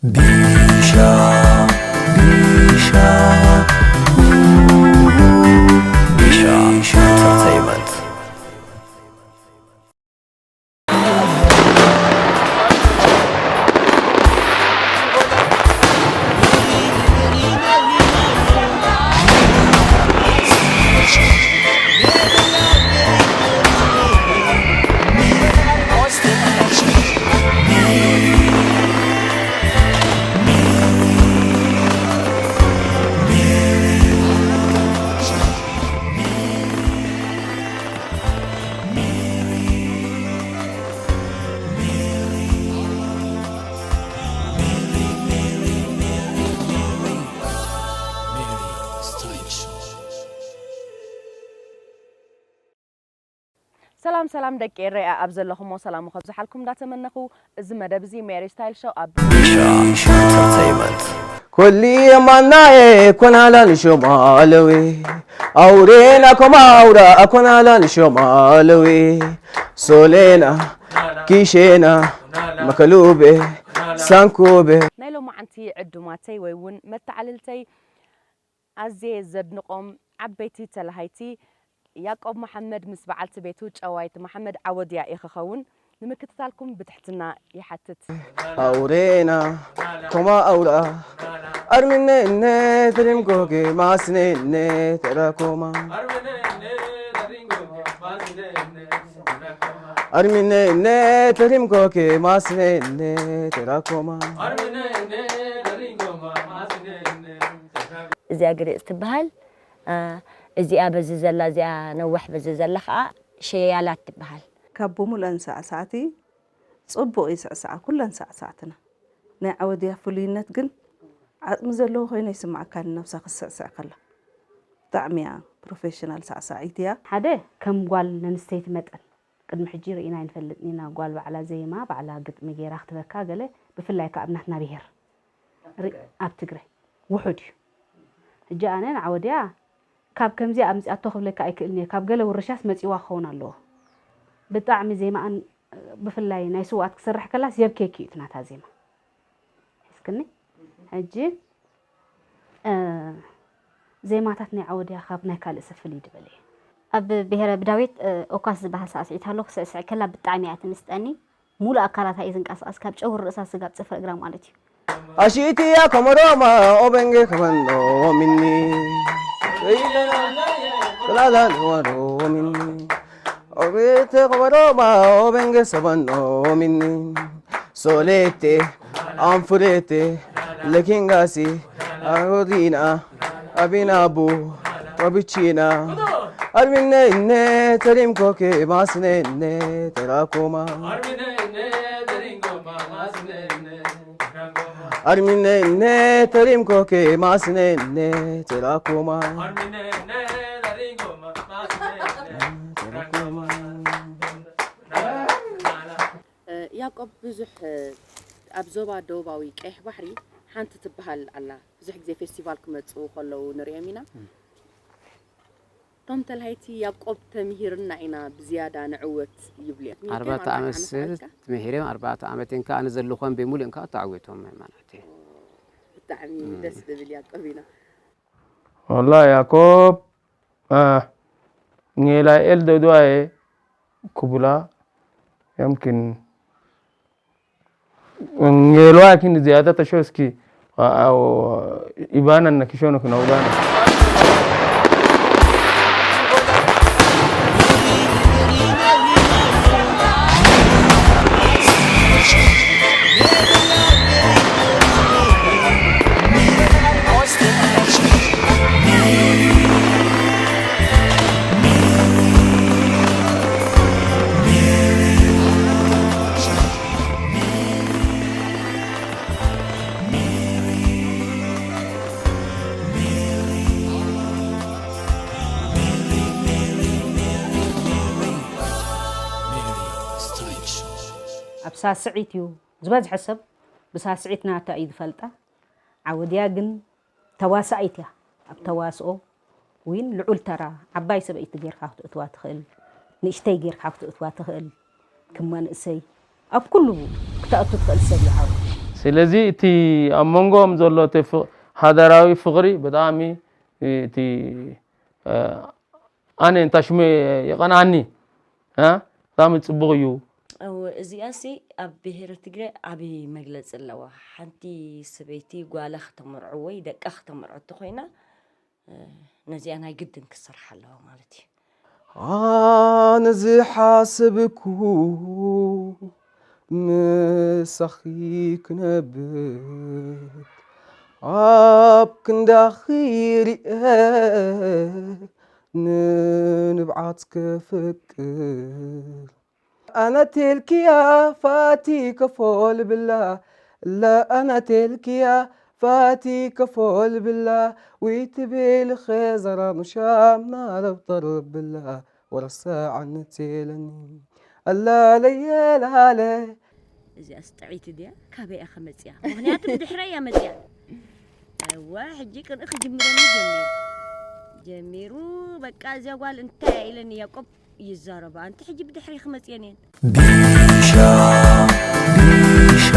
ቢሻ ቢሻ ቢሻ ኢንተርቴይንመንት። ሰላም ሰላም ደቂ ኤረይ ኣብ ዘለኹሞ ሰላም ከብዝሓልኩም እንዳተመነኹ፣ እዚ መደብ እዚ ሜሪ ስታይል ሾው ኣብ ቢሻ ኢንተርቴይንመንት። ኮሊ የማናዬ ኮናላን ሾማለዊ፣ ኣውሬና ኮማውራ ኮናላን ሾማለዊ፣ ሶሌና ኪሼና መከሉቤ ሳንኩቤ። ናይ ሎማዓንቲ ዕዱማተይ ወይ እውን መተዓልልተይ ኣዝየ ዘድንቖም ዓበይቲ ተላሃይቲ ያቆብ መሓመድ ምስ በዓልቲ ቤቱ ጨዋይት መሓመድ ዓወድያ ኢኽኸውን ንምክትታልኩም ብትሕትና ይሓትት። ኣውሬና ኮማ ኣውራ ኣርሚነ እነ ተሪምኮ ኬ ማስነ እነ ተራኮማ ኣርሚነ እነ ተሪምኮ ኬ ማስነ እነ ተራኮማ። እዚኣ ግርጽ ትበሃል። እ፣ እዚኣ በዚ ዘላ፣ እዚኣ ነዋሕ በዚ ዘላ ኸኣ ሸያላት ትበሃል። ካብ ብምሉአን ሳዕሳዕቲ ጽቡቕ ይስዕስዓ፣ ኩለን ሳዕሳዕትና። ናይ ዓወድያ ፍሉይነት ግን ዓጽሚ ዘለዎ ኮይኑ ይስምዓካ፣ ንነብሳ ክትስዕስዕ ከላ። ብጣዕሚ እያ ፕሮፌሽናል ሳዕሳዒት እያ። ሓደ ከም ጓል ነንስተይቲ መጠን ቅድሚ ሕጂ ርኢና ኣይንፈልጥን ኢና። ጓል ባዕላ ዜማ፣ ባዕላ ግጥሚ ገይራ ክትበካ ገለ፣ ብፍላይ ከኣ ኣብ ናትና ብሄር ሪ-፣ ኣብ ትግራይ ውሑድ እዩ። ሕጂ ኣነ ንዓወድያ ካብ ከምዚኣ ኣምጺኣቶ ክብለካ ኣይክእልን እየ። ካብ ገለ ውርሻስ መጺዋ ክኸውን ኣለዎ። ብጣዕሚ ዜማኣን ብፍላይ ናይ ስውኣት ክሰርሕ ከላስ የብኬኪ እዩ እቲ ናታ ዜማ። ሒዝክኒ? ሕጂ፣ እ፣ ዜማታት ናይ ዓወድያ ካብ ናይ ካልእ ሰብ ፍልይ ድበለ እዩ። ኣብ ብሄረ ብዳዊት፣ እ፣ ኦካስ ዝበሃል ሳዕስዒት ኣሎ፣ ክስዕስዕ ከላ ብጣዕሚ እያ ትምስጠኒ። ሙሉእ ኣካላታ እዩ ዝንቀሳቐስ፣ ካብ ጨጉሪ ርእሳ ስጋብ ጽፍሪ እግራ ማለት እዩ። ኣሺትያ ኮሞዶማ ኦበንጌ ከበንዶ ሚኒ። ጥላላ ንወዶ ሚኒ። ኦቤተ ኮሞዶማ ኦበንጌ ሰበንዶ ሚኒ። ሶሌቴ ኣንፉሬቴ ለኪንጋሲ ኣጎዲና ኣቢናቡ ኦቢቺና። ኣርሚነ እነ ተሪምኮኬ ማስነ እነ ተራኮማ። ኣርሚነ እነ ተሪምኮኬ ማስነ እነ ተራኮማ። ተራኮማ። እ፣ ያቆብ፣ ብዙሕ፣ እ፣ ኣብ ዞባ ደቡባዊ ቀይሕ ባሕሪ ሓንቲ ትበሃል ኣላ። ብዙሕ ግዜ ፌስቲቫል ክመጽኡ ከለዉ ንሪኦም ኢና። እም። እቶም ተላሃይቲ ያቆብ ተምሂርና ኢና ብዝያዳ ንዕወት ይብሉ እዮም። ኣርባዕተ ዓመት ዓመት ሰብ ዓመት ዓመት ተምሂሮም፣ ኣርባዕተ ዓመት እንካ ኣነ ዘለኹም ብምሉእ እንካ ተዓዊቶም ማለት እዩ። ብጣዕሚ እም። ደስ ዝብል ያቆብ ኢና። ወላ ያቆብ፣ አ፣ ኔላኤል ደዱዋዬ ክቡላ፣ የምኪን ኔልዋ ኪን ዝያዳ ተሾስኪ፣ አ፣ አ፣ ኢባና ነኪሾኖ ክነውዳና። ኣብ ሳስዒት እዩ ዝበዝሐ ሰብ ብሳስዒት ናታ እዩ ዝፈልጣ። ዓወድያ ግን ተዋሳኢት እያ። ኣብ ተዋስኦ ዊን ልዑል ተራ፣ ዓባይ ሰበይቲ ጌርካ ክትእትዋ ትኽእል፣ ንእሽተይ ጌርካ ክትእትዋ ትኽእል፣ ክም መንእሰይ ኣብ ኩሉ ክተእቱ ትኽእል ሰብ እያ ዓወድያ። ስለዚ እቲ ኣብ መንጎኦም ዘሎ እቲ ፍ- ሃገራዊ ፍቕሪ ብጣዕሚ እቲ ኣነ እንታሽሙ የቐንኣኒ ብጣዕሚ ፅቡቕ እዩ። እዚኣሲ ኣብ ብሄረ ትግረ ዓብዪ መግለፂ ኣለዋ። ሓንቲ ሰበይቲ ጓላ ክተመርዖ ወይ ደቃ ክተመርዖ እንተኮይና ነዚኣ ናይ ግድን ክትሰርሓ ኣለዋ ማለት እዩ። ኣነ ዝሓሰብኩ ምሳኺ ክነብር ኣብ ክንዳኺ ሪአ ንንብዓት ከፍቅር ኣነቴልክያ ፋቲ ከፎል ብላ ለኣነቴልክያ ፋቲ ከፎል ብላ ዊትቤልኸ ዘራኑ ሻምና ለብጠር ብላ ወረሳዓነት የለኒ ኣላለየላለ እዚኣስ ጥዕይቲ ድያ? ካበይ እያ ከመፅያ? ምክንያቱ ብድሕረ እያ መፅያ። እዋ ሕጂ ቅንኢ ክጅምረኒ ጀሚሩ ጀሚሩ በቃ እዚያ ጓል እንታይ እያ ኢለኒ ያቆብ ይዛረባ። ኣንቲ ሕጂ ብድሕሪ ክመፅየን እየን። ቢሻ ቢሻ